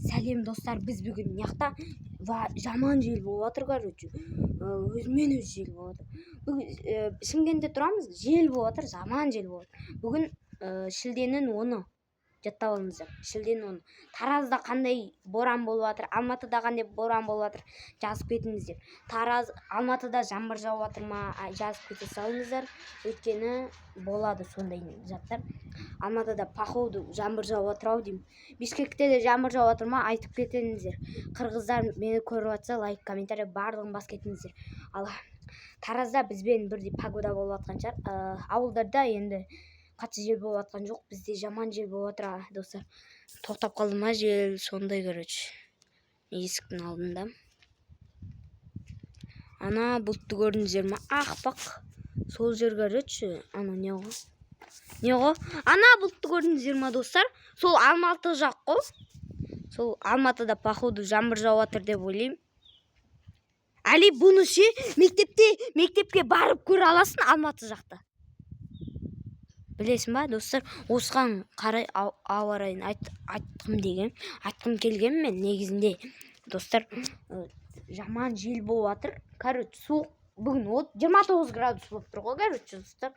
Сәлем, достар! Біз бүгін мына жақта жаман жел болып жатыр, короче. Өзімен өзі жел болып жатыр. Бүгін Шымкентте тұрамыз, жел болып жатыр, жаман жел болып жатыр. Бүгін шілденің 10-ы, жаттап алыңыздар, шілденің 10-ы. Таразда қандай боран болып жатыр, Алматыда қандай боран болып жатыр, жазып кетіңіздер. Тараз, Алматыда жаңбыр жауып жатыр ма, жазып кете салыңыздар, өйткені болады сондай заттар. Алматыда, походу, жаңбыр жауып жатыр ау деймін. Бишкекте де жаңбыр жауып жатыр ма, айтып кетіңіздер. Қырғыздар мені көріп жатса, лайк, комментарий, барлығын басып кетіңіздер. Ал Таразда бізбен бірдей погода болып жатқан шығар. Ауылдарда енді қатты жел болып жатқан жоқ, бізде жаман жел болып жатыр. Достар, тоқтап қалды ма жел, сондай. Короче, есіктің алдында ана бұлтты көрдіңіздер ма, аппақ сол жер? Короче, ана не ғой, не ғой, ана бұлтты көрдіңіздер ма, достар? Сол Алматы жақ қой. Сол Алматыда, походу, жаңбыр жауып жатыр деп ойлаймын. Әли, бұны ше, мектепке барып көре аласың Алматы жақта, білесің ба? Достар, осыған қарай ауа райын айтқым деген, айтқым келген мен негізінде. Достар, жаман жел болып жатыр, короче, суық. Бүгін от 29 градус болып тұр ғой, короче, достар.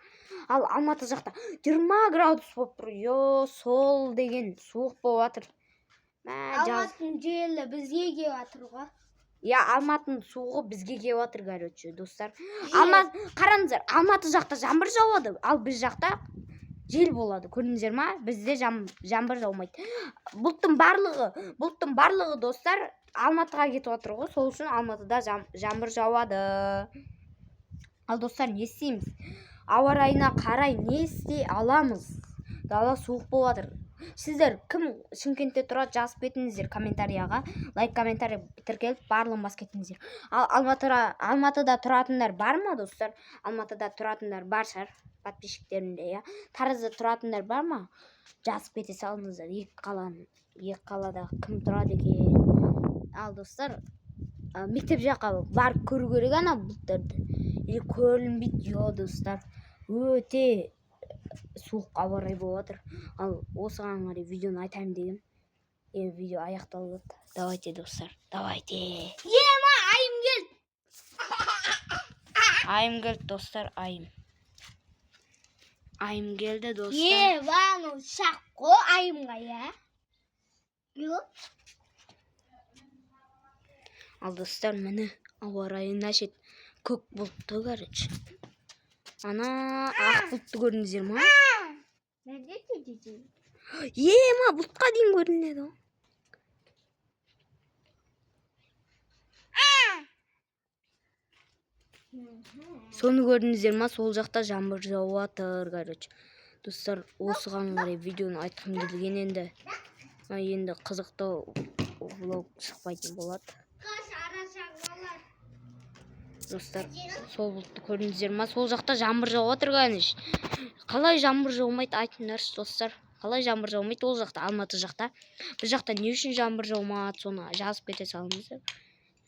Ал Алматы жақта 20 градус болып тұр. Йо, сол деген суық болып жатыр. Мә, жаз. Алматының желі бізге келіп жатыр ғой. Иә, Алматының суығы бізге келіп жатыр, короче, достар. Қараңыздар, Алматы жақта жаңбыр жауады, ал біз жақта жел болады, көрдіңіздер ма? Бізде жаңбыр жаумайды. Бұлттың барлығы, достар, Алматыға кетіп жатыр ғой, сол үшін Алматыда жаңбыр жауады. Ал, достар, не істейміз? Ауа райына қарай не істей аламыз? Дала суық болып жатыр. Сіздер кім Шымкентте тұрады, жазып кетіңіздер комментарияға. Лайк, комментарий, тіркеліп, барлығын басып кетіңіздер. Ал Алматыда тұратындар бар ма, достар? Алматыда тұратындар бар шығар подписчиктерімде, иә? Таразда тұратындар бар ма, жазып кете салыңыздар. Екі қалада кім тұрады екен? Ал, достар, мектеп жаққа барып көру керек ана бұлттарды, или көрінбейді. Йо, достар, өте суық ауа райы болып жатыр. Ал осыған қарай видеоны айтайын дегенмін, енді видео аяқталып жатыр. Давайте, достар, давайте. Ема, айым келді. Айым келді, достар, айым, айым келді, достар. Е, анау шақ қой айымға, иә? Жоқ. Ал, достар, міне, ауа райы значит көк бұлтты. Короче, ана ақ бұлтты көрдіңіздер ма? Неде дейді? Ема, бұлтқа дейін көрінеді ғой. Соны көрдіңіздер ма? Сол жақта жаңбыр жауып жатыр. Короче, достар, осыған қарай видеоны айтқым келген. Енді енді қызықты влог шықпайтын болады. Қаш арашақ. Достар, сол бұлтты көрдіңіздер ма? Сол жақта жаңбыр жауып жатыр. Конечно, қалай жаңбыр жаумайды, айтыңдаршы, достар? Қалай жаңбыр жаумайды ол жақта, Алматы жақта? Біз жақта не үшін жаңбыр жаумады, соны жазып кете салыңыздар.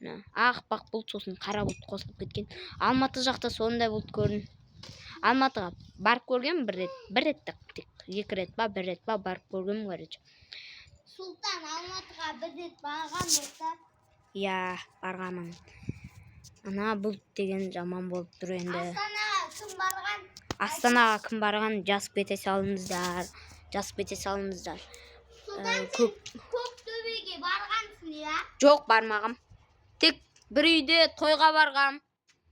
Мына аппақ бұлт, сосын қара бұлт қосылып кеткен. Алматы жақта сондай бұлт көрін. Алматыға барып көргенмін бір рет, бір рет тек, екі рет па, бір рет па барып көргенмін, короче. Сұлтан Алматыға бір рет барған, достар. Иә, барғанмын. Ана бұлт деген жаман болып тұр енді. Астанаға кім барған? Астанаға кім барған, жазып кете салыңыздар, жазып кете салыңыздар. Сұлтан, сен Көк Көктөбеге барғансың, иә? Жоқ, бармағам, тек бір үйде тойға барғам,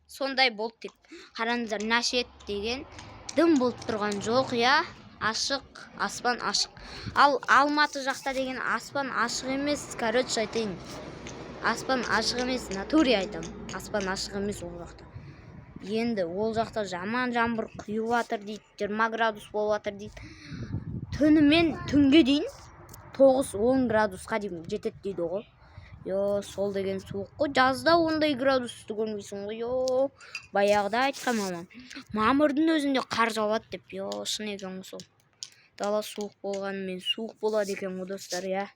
сондай болды тек. Қараңыздар, нашет деген дым болып тұрған жоқ, иә, ашық аспан, ашық. Ал Алматы жақта деген аспан ашық емес. Короче, айтайын, аспан ашық емес, натуре айтамын, аспан ашық емес ол жақта. Енді ол жақта жаман жаңбыр құйып жатыр дейді, 20 градус болып жатыр дейді. Түнімен түнге дейін 9-10 градусқа дейін жетеді дейді ғой. Йо, сол деген суық қой. Жазда ондай градусты көрмейсің ғой. Йо, баяғыда айтқан мамам, мамырдың өзінде қар жауады деп. Йо, шын екен ғой сол. Дала суық болғанымен, суық болады екен ғой, достар, иә?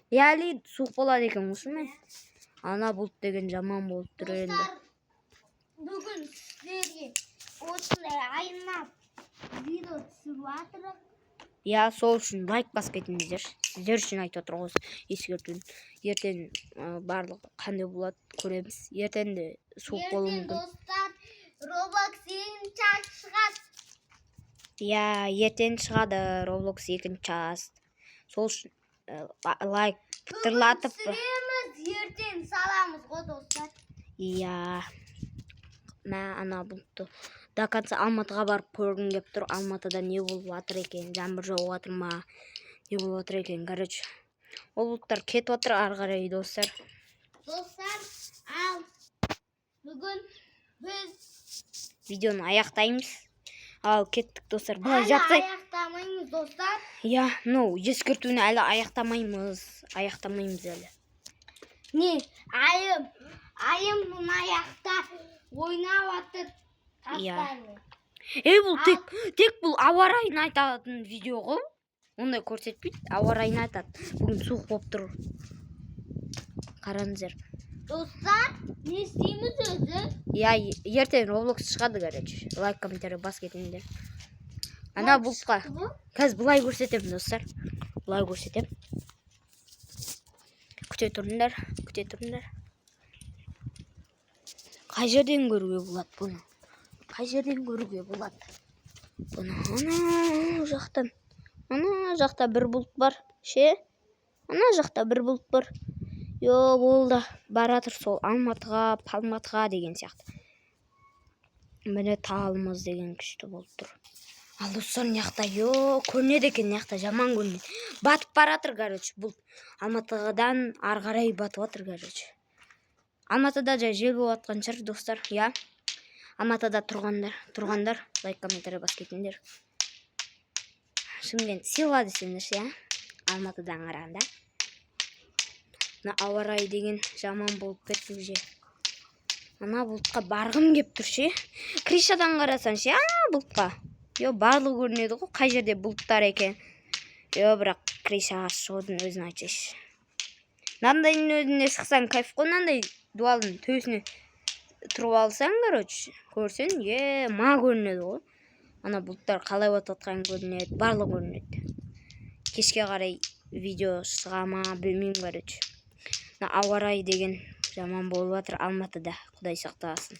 Иә, Әли, суық болады екен ғой шынымен. Ана бұлт деген жаман болып тұр енді. Достар, бүгін сіздерге осындай айнап видео түсіріп жатырмық. Иә, сол үшін лайк басып кетіңіздерші. Сіздер үшін айтып отыр ғой ескертуін. Ертең барлығы қандай болады, көреміз. Ертең де суық болуы Ертең, мүмкін. достар, Roblox екінші часть шығады. Иә, ертең шығады Roblox екінші часть. Сол үшін лайк пытырлатып. Бүгін түсіреміз, ертең саламыз ғой, достар. Иә, мә, ана бұлтты до конца Алматыға барып көргім келіп тұр. Алматыда не болып жатыр екен? Жаңбыр жауып жатыр ма, не болып жатыр екен? Короче, ол бұлттар кетіп жатыр ары қарай, достар. Достар, ал бүгін біз Видеоны аяқтаймыз. Ал кеттік, достар, былай әлі жатсай. аяқтамаймыз, достар. Иә, мынау ескертуін әлі аяқтамаймыз, аяқтамаймыз әлі. Не, айым, айым мына жақта ойнап жатыр. Иә. Тастармен. Ей, бұл тек бұл ауа райын айтатын видео ғой. Ондай көрсетпейді, ауа райын айтады. Бүгін суық болып тұр, қараңыздар. Достар, не істейміз өзі? Иә, ертең Roblox шығады, короче. Лайк, комментарий бас кетіңдер. Ана бұлтқа қазір былай көрсетемін, достар, былай көрсетемін. Күте тұрыңдар, күте тұрыңдар. Қай жерден көруге болады бұны? Қай жерден көруге болады бұны? Ана жақтан, ана жақта бір бұлт бар ше, ана жақта бір бұлт бар. Йо, болды, баратыр сол Алматыға, Палматыға деген сияқты. Міне, талымыз деген күшті болып тұр. Ал, достар, мына жақта, йо, көрінеді екен. Мына жақта жаман көрінеді. Батып баратыр, короче, бұл Алматыдан ары қарай батып жатыр. Короче, Алматыда жай жел болып жатқан шығар, достар. Иә, Алматыда тұрғандар лайк, комментарий басып кетіңдер. Шымкент сила десеңдерші, иә, Алматыдан қарағанда. Мына ауа райы деген жаман болып кетті уже. Ана бұлтқа барғым кеп тұр ше. Крышадан қарасаң ше, ана бұлтқа, е, барлығы көрінеді ғой, қай жерде бұлттар екен. Е, бірақ крышаға шығудың өзін айтсайшы. Мынандайдың өзіне шықсаң, кайф қой. Мынандай дуалдың төбесіне тұрып алсаң, короче, көрсең, е, ма, көрінеді ғой. Ана бұлттар қалай батып жатқаны көрінеді, барлығы көрінеді. Кешке қарай видео шыға ма, білмеймін. Короче, мына ауа райы деген жаман болып жатыр Алматыда, құдай сақтасын.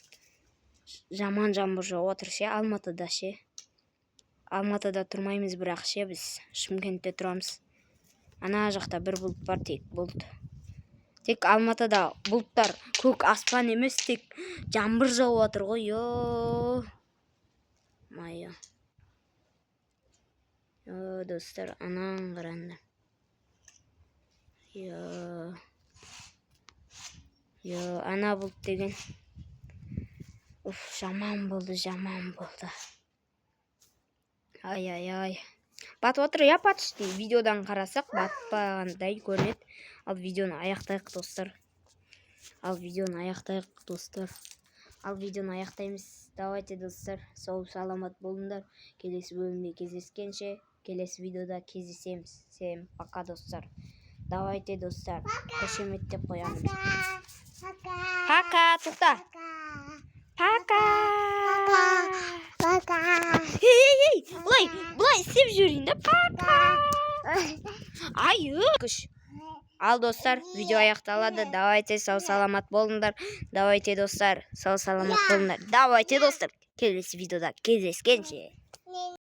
Жаман жаңбыр жауып жатыр ше Алматыда ше. Алматыда тұрмаймыз бірақ ше, біз Шымкентте тұрамыз. Ана жақта бір бұлт бар, тек бұлт. Тек Алматыда бұлттар көк аспан емес, тек жаңбыр жауып жатыр ғой. Ё-моё, о, достар, анан қараңдар. Ё, ё, ана бұлт деген, уф, жаман болды, жаман болды. Ай, ай, ай, батып отыр, иә. Почти видеодан қарасақ, батпағандай көрінеді. Ал видеоны аяқтайық, достар. Ал видеоны аяқтайық, достар. Ал видеоны аяқтаймыз. Давайте, достар, сау саламат болыңдар. Келесі бөлімде кездескенше, келесі видеода кездесеміз. Всем пока, достар. Давайте, достар, қошеметтеп қоямыз. Пока. Пока. Тоқта. Пока. Пока. Пока. Ей, ей, ей, былай, былай істеп жіберейін да. Пока. Ай, күш. Ал, достар, видео аяқталады. Давайте, сау саламат болыңдар. Давайте, достар, сау саламат болыңдар. Давайте, достар, келесі видеода кездескенше.